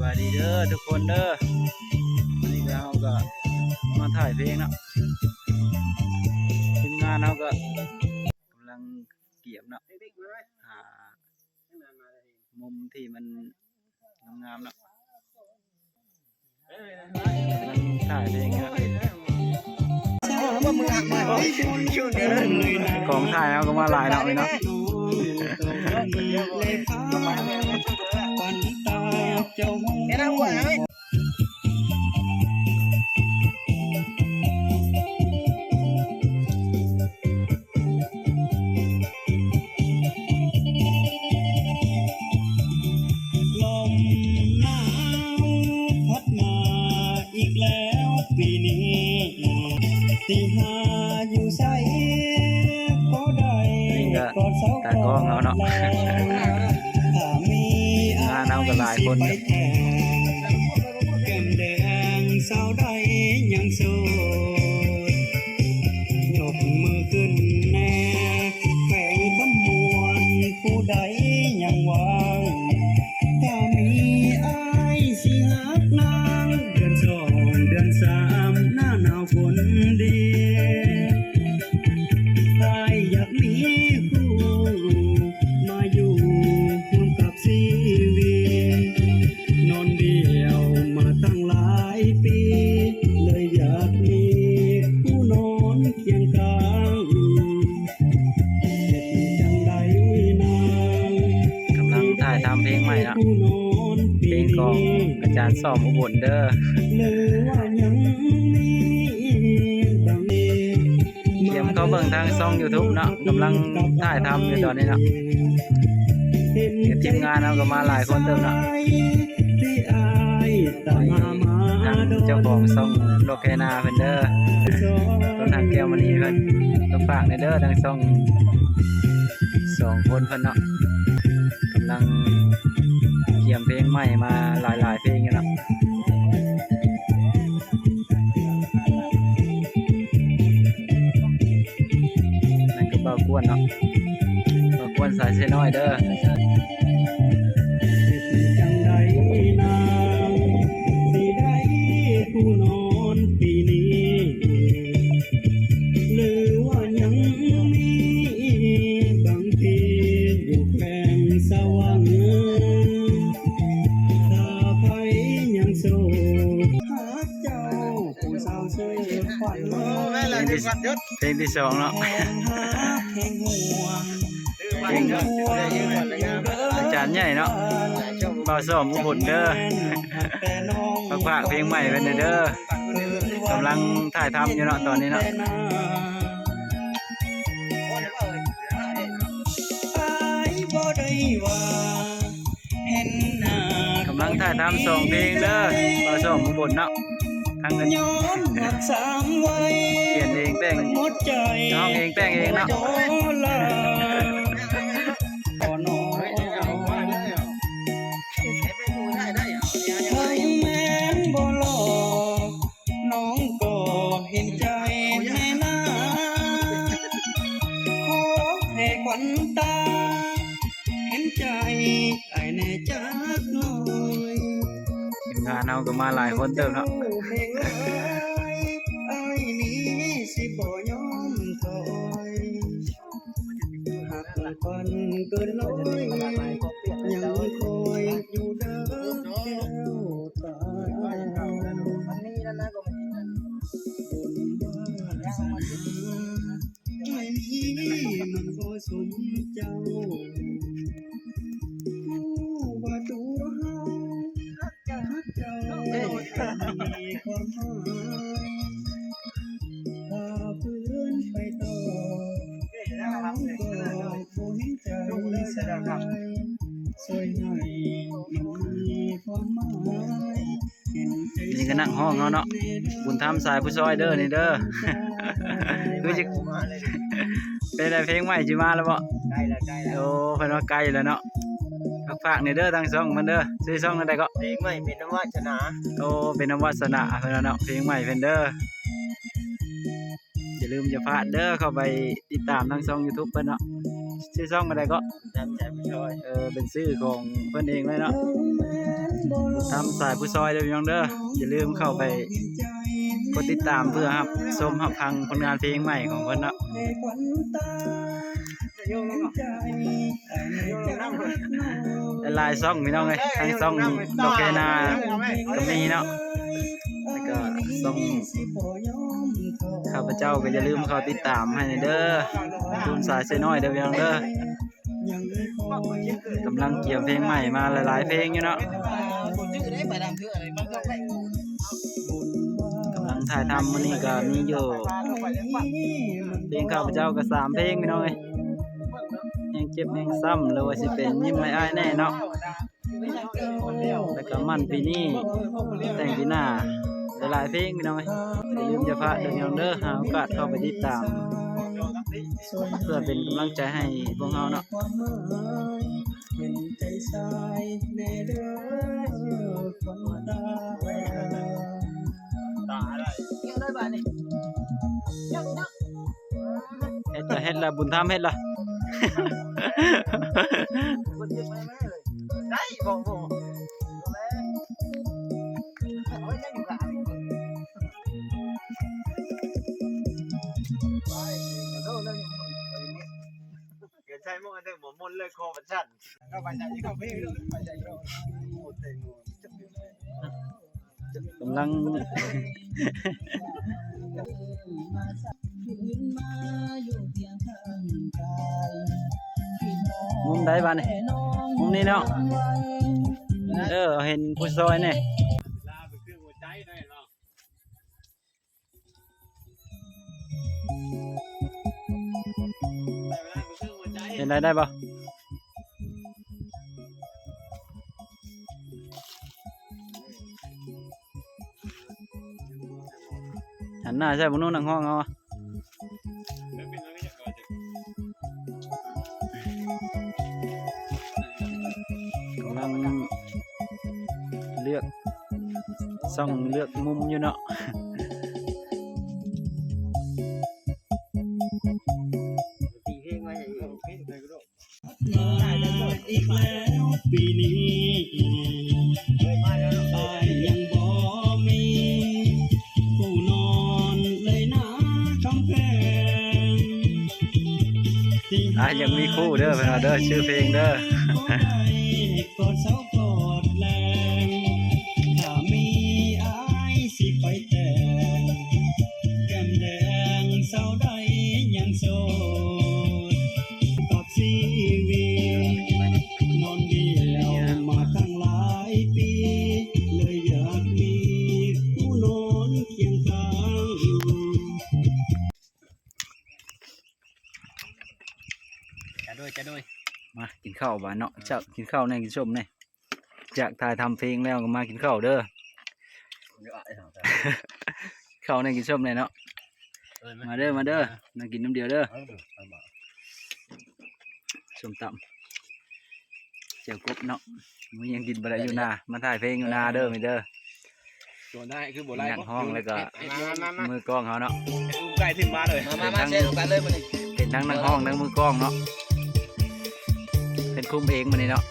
ສະບາຍດີເດີທຸກຄົນເດີ ມື້ນີ້ກໍເຮົາກໍມາຖ່າຍເພງເນາະ ທີມງານເຮົາກໍກຳລັງກຽມເນາະ ຫາມຸມທີ່ມັນງາມໆເນາະ ກຳລັງຖ່າຍເພງເນາະ ກອງຖ່າຍເຮົາກໍມາຫຼາຍເນາະ ເນາະ ນີ້ກໍຕາກ້ອງເຮົາເນາະ ທີມງານເຮົາກໍຫຼາຍຄົນ ກຳລັງຖ່າຍທຳເພງໃໝ່ເນາະ ເພງຂອງອາຈານສອມອຸບົນເດີ ກຽມເຂົ້າເບິ່ງທາງຊ່ອງຢູທູບເນາະ ກຳລັງຖ່າຍທຳຢູ່ຕອນນີ້ເນາະ ທີມງານເຮົາກໍມາຫຼາຍຄົນເຕີບເນາະ ທາງເຈົ້າຂອງຊ່ອງໂລກແຄນາເພິ່ນເດີ ຕົ້ນຮັກແກ້ວມະນີເພິ່ນ ກໍຝາກແດ່ເດີ ທາງຊ່ອງສອງຄົນເພິ່ນເນາະ ກຳລັງກຽມເພງໃໝ່ມາຫຼາຍໆເພງຢູ່ເນາະ ນັ້ນກໍບ່າວກວນເນາະ ບ່າວກວນສາຍເຊນ້ອຍເດີ. ເພງທີ ເພງທີສອງເນາະ ເພງອາຈານໃຫຍ່ເນາະ ບ່າວສອມອຸບົນເດີ ຝາກເພງໃໝ່ເພິ່ນແດ່ເດີ ກຳລັງຖ່າຍທຳຢູ່ເນາະ ຕອນນີ້ເນາະ. ກຳລັງຖ່າຍທຳສອງເພງເດີ ບ່າວສອມອຸບົນເນາະ ທັງ ຂຽນເອງແຕ່ງ ຮ້ອງເອງແຕ່ງເອງເນາະ. ທີມງານເຮົາກໍມາຫຼາຍຄົນເຕີບເນາະ. ນີ້ກໍນັກຮ້ອງເຮົາເນາະ ບຸນທຳສາຍຜູ້ຊ່ອຍເດີ ນີ້ເດີ. ຄືຈະ ເປັນໃດ ເພງໃໝ່ຊິມາແລ້ວບໍ່? ໃກ້ແລ້ວ ໃກ້ແລ້ວ. ໂອ້ ເພິ່ນວ່າໃກ້ແລ້ວເນາະ. ຝາກໆແດ່ເດີ ທາງຊ່ອງມັນເດີ. ຊື່ຊ່ອງແນວໃດເກາະ? ເພງໃໝ່ເປັນນຳວາສະໜາ. ໂອ້ ເປັນນຳວາສະໜາເພິ່ນວ່າເນາະ ເພງໃໝ່ເພິ່ນເດີ. ຢ່າລືມຢ່າພາດເດີ ເຂົ້າໄປຕິດຕາມທາງຊ່ອງຢູທູບເພິ່ນເນາະ. ຊື່ຊ່ອງອັນໃດເກາະ? ເອີ ເປັນຊື່ຂອງເພິ່ນເອງເລີຍເນາະ. ຕາມສາຍຜູ້ຊອຍເດີພີ່ນ້ອງເດີ. ຢ່າລືມເຂົ້າໄປກົດຕິດຕາມເພື່ອຮັບຊົມຮັບຟັງຜົນງານເພງໃໝ່ຂອງເພິ່ນເນາະ. ຫຼາຍໆຊ່ອງພີ່ນ້ອງເອີຍ, ທັງຊ່ອງດອກແຄນາກໍມີເນາະ ແລ້ວກໍຊ່ອງຂ້າພະເຈົ້າ ກໍຢ່າລືມເຂົ້າຕິດຕາມໃຫ້ແດ່ເດີ ບຸນສາຍເຊນ້ອຍເດີພີ່ນ້ອງເດີ. ກຳລັງກຽມເພງໃໝ່ມາຫຼາຍໆເພງຢູ່ເນາະ. ກຳລັງຖ່າຍທຳມື້ນີ້ກໍມີຢູ່ ເພງຂ້າພະເຈົ້າກໍສາມເພງພີ່ນ້ອງເອີຍ, ແຮງເຈັບແຮງຊ້ຳ ຫຼືວ່າຊິເປັນຍິ້ມໃຫ້ອ້າຍແດ່ເນາະ, ແລ້ວກໍໝັ້ນປີນີ້ແຕ່ງປີໜ້າ ຫຼາຍໆເພງພີ່ນ້ອງເອີຍ. ຢ່າລືມຢ່າພາດເດີພີ່ນ້ອງເດີ ຫາໂອກາດເຂົ້າໄປຕິດຕາມ ເພື່ອເປັນກຳລັງໃຈໃຫ້ພວກເຮົາເນາະ. ເປັນໃຈຊາຍແດ່ເດີຄົນຕາ. ເຮັດລະ ເຮັດລະ ບຸນທຳເຮັດລະ. ໄດ້ບໍ່ ບໍ່ ບໍ່ແລ້ວ ໂອ້ຍ ຍັງຢູ່ກາງ ເກີນໃຊ້ໝົດ ເຖິງບໍ່ມົນເລີຍ ຄໍມັນສັ່ນ ເຂົ້າໄປໃສ່ ເຂົ້າໄປເລີຍ ໄປໃສ່ເລີຍ ໂອ້ ແຕງໂມ. ກຳລັງ ມຸມໃດບາດນີ້? ມຸມນີ້ເນາະ. ເອີ ເຫັນຜູ້ຊອຍແດ່. ເຫັນໄດ້ ໄດ້ບໍ່? ຫັນໜ້າໃສ່ຜູ້ໜຶ່ງນັ່ງຫ້ອງເອົາ. ກຳລັງເລືອກຊ່ອງເລືອກມຸມຢູ່ເນາະ. ອ້າຍຍັງມີຄູ່ເດີ ເພິ່ນວ່າເດີ ຊື່ເພງເດີ. ມາກິນເຂົ້າບາດເນາະ ເຈົ້າ ກິນເຂົ້າແດ່ ກິນສົ້ມແດ່. ຈາກຖ່າຍທຳເພງແລ້ວກໍມາກິນເຂົ້າເດີ ເຂົ້າແດ່ ກິນສົ້ມແດ່ເນາະ. ມາເດີ ມາເດີ ນັ່ງກິນນຳດຽວເດີ. ສົ້ມຕຳ ແຈ່ວກົບເນາະ ມື້ນີ້ຍັງກິນບໍ່ໄດ້ຢູ່ນາ ມາຖ່າຍເພງຢູ່ນາເດີ ມີເດີ. ຊວນໄດ້ຄືບໍ່ໄດ້ ນັກຮ້ອງ ແລ້ວກໍມືກ້ອງເຮົາເນາະ ອຸ້ມໄກ່ຂຶ້ນມາເລີຍ. ມາ ມາ ມາ ເປັນທັງ ແຊນກັນເລີຍມື້ນີ້ ເປັນທັງນັກຮ້ອງ ທັງມືກ້ອງເນາະ ເປັນຄຸມເອງມື້ນີ້ເນາະ.